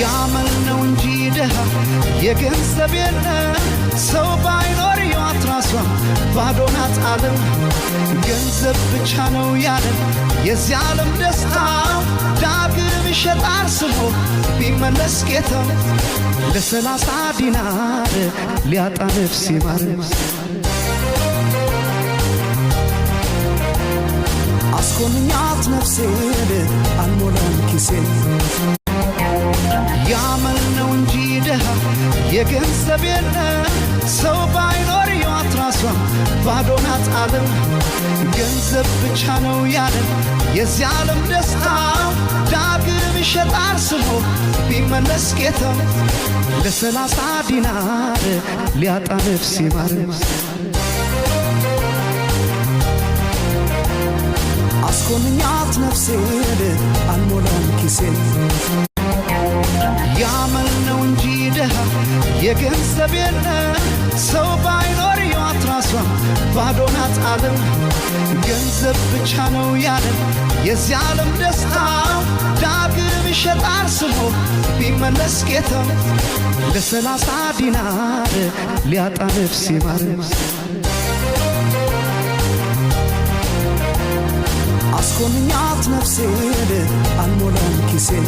ያመል ነው እንጂ ድሃ የገንዘብ የለ፣ ሰው ባይኖር ሕይወት ራሷ ባዶ ናት ዓለም። ገንዘብ ብቻ ነው ያለን የዚህ ዓለም ደስታ፣ ዳግም ይሸጣል ስሞ ቢመለስ ጌታ። ለ30 ዲናር ሊያጣ ነፍስ ይማር። አስኮንኛት ነፍሴን አልሞላም ኪሴን። ያመል ነው እንጂ ድሃ የገንዘብ የለ፣ ሰው ባይኖር ሕይወት ራሷ ባዶ ናት ዓለም። ገንዘብ ብቻ ነው ያለን የዚህ ዓለም ደስታ፣ ዳግም ይሸጣል ስሞ ቢመለስ ጌታ። ለ30 ዲናር ሊያጣ ነፍስ ይማር። አስኮንኛት ነፍሴን አልሞላም ኪሴን። ያመል ነው እንጂ ድሃ የገንዘብ የለ፣ ሰው ባይኖር ሕይወት ራሷ ባዶ ናት ዓለም። ገንዘብ ብቻ ነው ያለን የዚህ ዓለም ደስታ፣ ዳግም ይሸጣል ስሞ ቢመለስ ጌታ። ለ30 ዲናር ሊያጣ ነፍስ ይማር። አስኮንኛት ነፍሴን አልሞላም ኪሴን።